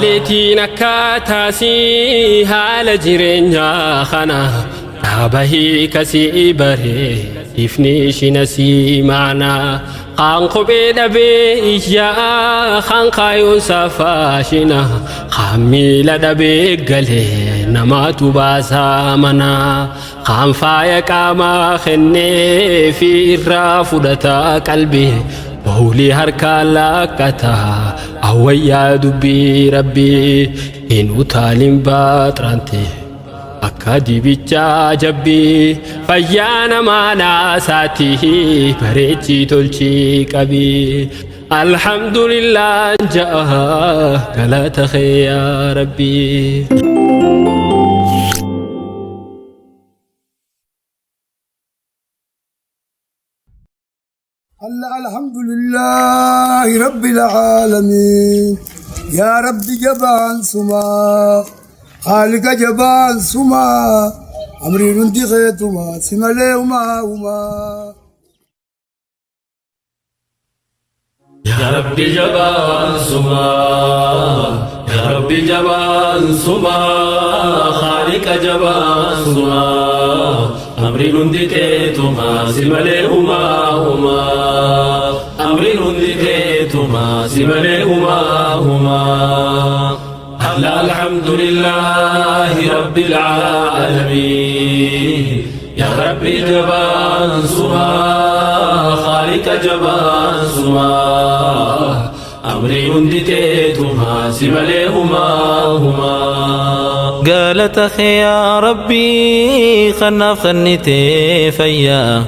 Laaleetiin akkaataasii haala jireenyaa kana dhaaba hiikasii baree ifni ishinasii maanaa kaan kophee dhabee iyyaa kaan kaayoonsaa faashina kaan miila dhabee galee namaatu baasaa manaa kaan faaya qaamaa kennee fi irraa fudhataa qalbii bawlii harkaan laqqataa awwayyaa dubbii rabbii hin utaalin baaxiraante akka dibichaa jabbii fayyaa namaa naasaati bareechii tolchii qabii alhamdulillah ja'a galata kee yaa rabbii. هلا الحمد لله رب العالمين يا رب جبان سما خالق جبان سما أمري رندي خيتما سما ليهما هما. يا ربي جبان سما يا ربي جبان سما خالق جبان سما أمري هندي تيتما سمالي هما هما أمري هندي تيتما سمالي هما هما. هلا الحمد لله رب العالمين يا ربي جبان سما خالق جبان سما أمري هندي تيتما سمالي هما هما. قالت أخي يا ربي خنا خنتي فيا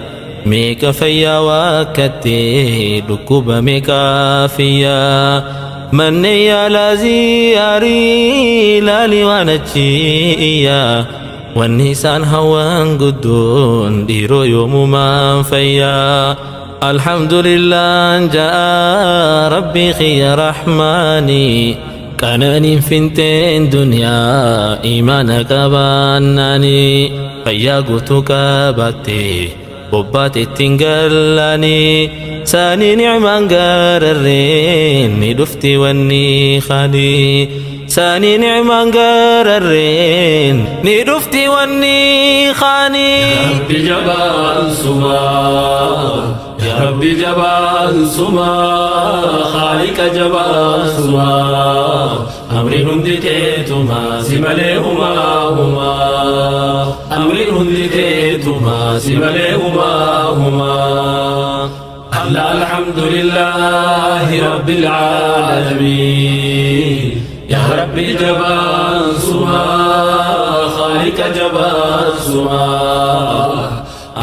ميك فيا وكتي ركوب ميكا فيا من يا لازياري لالي وانا والنيسان هوان قدون ديرو يوم ما فيا الحمد لله جاء ربي خي رحماني كانني فنتين دنيا إيمانك باناني فيا قوتك باتي بوباتي تنقلاني ساني نعمان قررين ندفتي وني خالي ساني نعمان قررين ندفتي وني خاني. يا ربي جبان سما يا ربي جبان سما خالق جبان سما أمري هندي تيتما سمالي هما هما أمري هندي تيتما سمالي هما هما. هلا الحمد لله رب العالمين يا ربي جبان سما خالق جبان سما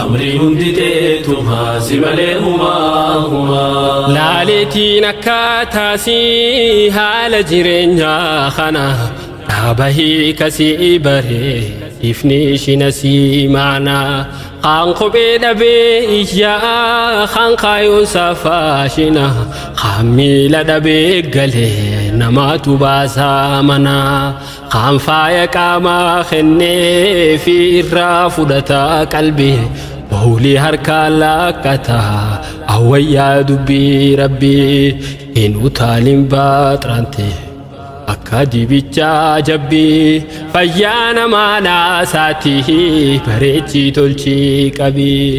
أمري هندي تيتما سمالي هما هما. لاليتين أكاتاسي haala jireenyaa kana dhaaba hiikasii baree ifni ishinasii maanaa kaan kophee dhabee iyyaa kaan kaayoonsaa faashina kaan miila dhabee galee namaatu baasaa manaa kaan faaya qaamaa kennee fi irraa fudhataa qalbii bawlii harkaan laqqataa awwayyaa dubbii rabbii hin utaalin baaxiraante akka dibichaa jabbii fayyaa namaa naasaati bareechii tolchii qabii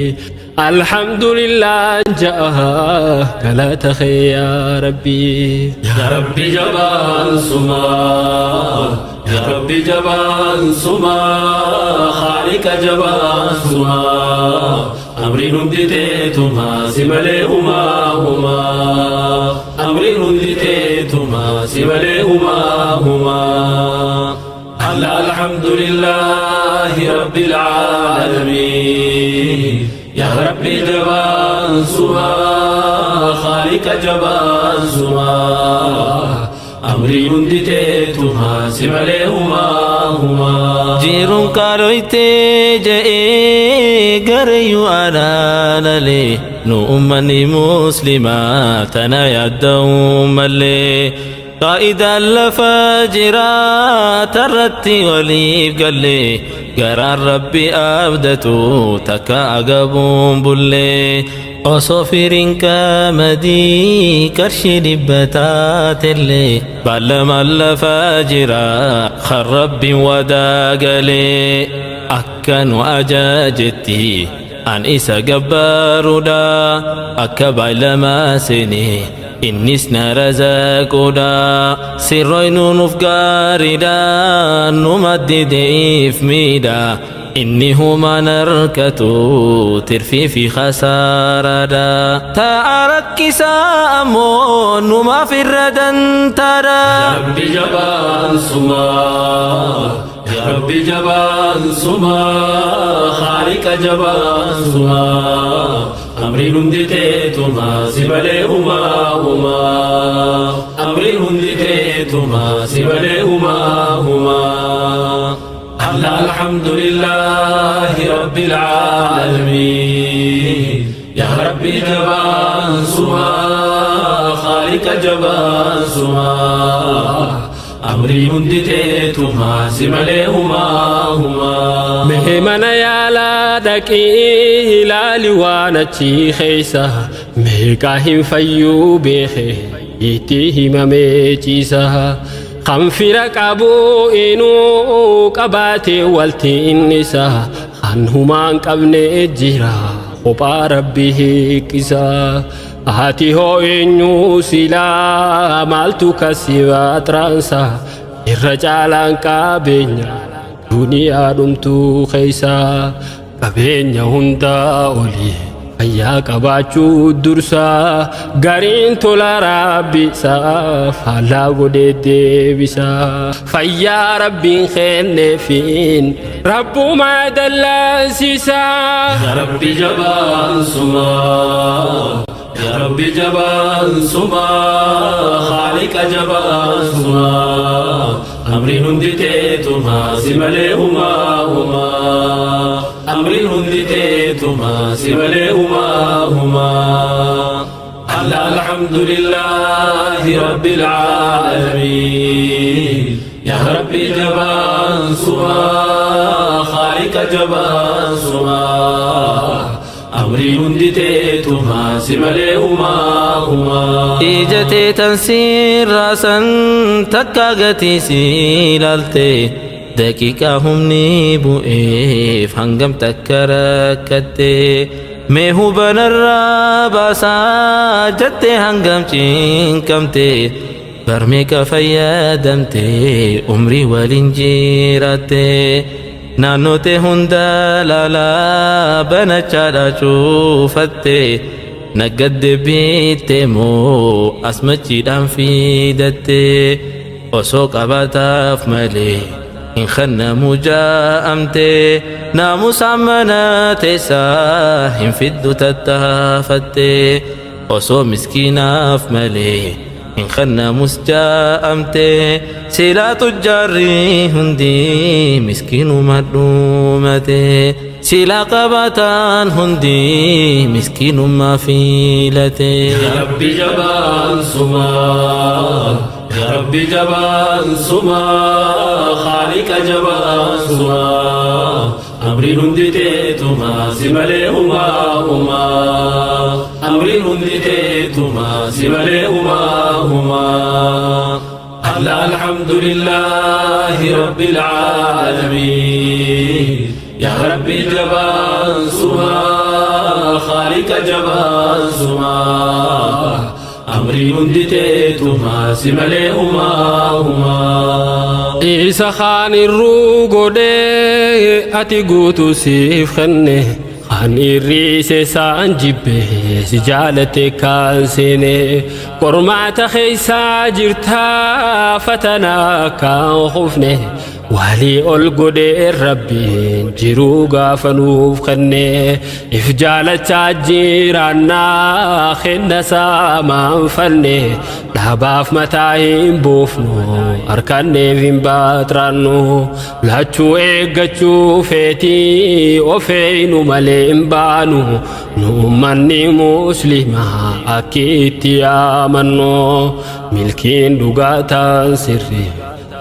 alhamdulillah ja'a galata kee yaa rabbii. يا ربي جبان سما يا ربي جبان سما خالق جبان سما أمري هندي تيتما سمالي هما هما أمري هندي تيتما سمالي هما هما. هلا الحمد لله رب العالمين يا ربي جبان سما خالق جبان سما أمري هندي تيتما سمالي هما هما. جيرون قالويتي جئي قريو أنا للي نؤمني مسلمات أنا يدوم اللي قائد الفجرات الرتي وليف قال لي قرار ربي أبدتو تكا أقبون بلي Osoo firiin qamadii qarshii 100 taatellee baalamaan lafa jira kan Rabbiin wadaa galee akka nu ajajetti an isa gabbaruudha akka baalamaa seenee innis na razaquudha sirroynu nuuf gaariidha nu maddideef miidha inni humaan harkatu tirfii fi khasaaraadha ta'a rakkisaa ammoo numaaf irra dantaadha. يا ربي جبان سما، يا ربي جبان سما، خالق جبان سما، أمري هندي تيتما سبلي هما هما، أمري هندي تيتما سبلي هما هما. الله الحمد لله رب العالمين، يا ربي جبان سما، خالق جبان سما، أمري هندي تيتما سملي هما هما. Mee mana yaalaa dhaqii ilaali waan achi keessa meeqaa hin fayyuu beeke itti himamee ciisa. Kan fira qabu inuu qabaate walti innisa kan humaan qabne jira kophaa Rabbi hiiqisa. Ati hoo eenyu silaa maaltu kasi baxraansa irra caalaan qabeenya duniyaa dhumtuu keessa qabeenya hundaa olii fayyaa qabaachuu dursa gariin tola Rabbisaa faallaa godhee deebisa fayyaa Rabbiin kenneefiin Rabbumaa dallansiisa. يا ربي جبان سما، يا ربي جبان سما، خالق جبان سما، أمري هندي تيتما سملي هما هما، أمري هندي تيتما سملي هما هما. الله الحمد لله رب العالمين، يا ربي جبان سما، خالق جبان سما، أمري هندي تيتما سملي هما هما. Ija teetan siirraasan takka gatii si ilaalte daqiiqaa humni bu'eef hangam takka rakkatte mee hubanarraa baasaa jette hangam cinqamte barmeeqa fayyadamte umrii waliin jiraatte naannoote hunda laalaa banachaadha cuufatte naggadde biitte moo asmachiidhaan fiidatte osoo qabaataaf malee hin kennamu jaa'amte naamusaan mana teessaa hin fiddu tattaafatte osoo miskiinaaf malee hin kennamus jaa'amte silaa tujjaarri hundi miskiinuma dhumate silaa qabaataan hundi miskiinummaa filate. يا ربي جبان سما، يا ربي جبان سما، خالق جبان سما، أمري هندي تيتما سملي هما هما، أمري هندي تيتما سملي هما هما. الله الحمد لله رب العالمين، يا ربي جبان سما، خالق جبان سما، أمري هندي تيتما سملي هما هما. Isa kaan irruu godhee ati guutuu siif kenne kan irriise isaan jibbe si jaalate kaan seene qormaata keeysaa jirtaa fatanaa kaan kufne walii ol godhee Rabbiin jiruu gaafa nuuf kenne if jaalachaa jiraannaa kenna saamaan fanne dhaabaaf mataa hin buufnu harkanneef hin baaxiraannu lachuu eeggachuu feetii ofeeynu malee hin baanu nu ummanni muslimaa akki itti yaamannu milkiin dhugaataan sirrii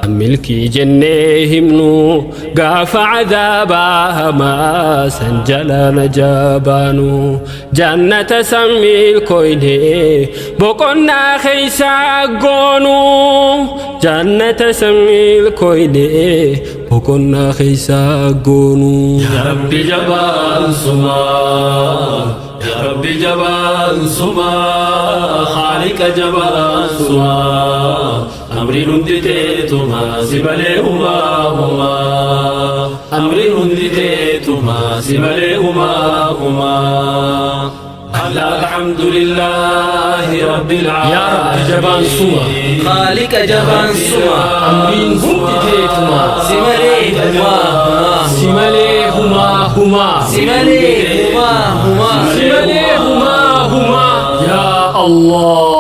Kan milkii jennee himnu gaafa cadaabaa hamaa san jala najaa baanu. Jannata san milkoyne boqonnaa keeysaa goonu. Jannata san milkoyne boqonnaa keeysaa goonu. يا ربي جبان سما، يا ربي جبان سما، خالق جبان سما، أمري هندتيتما سبلي هما هما، أمري هندتيتما سبلي هما هما. الحمد لله رب العالمين. Yaa Rabbi jabaan suma. Khaaliqa jabaan suma. Amriin hundi teetuma. Si malee humaa humaa. Si malee humaa humaa. Si malee humaa humaa. Si malee humaa humaa. Yaa Allah.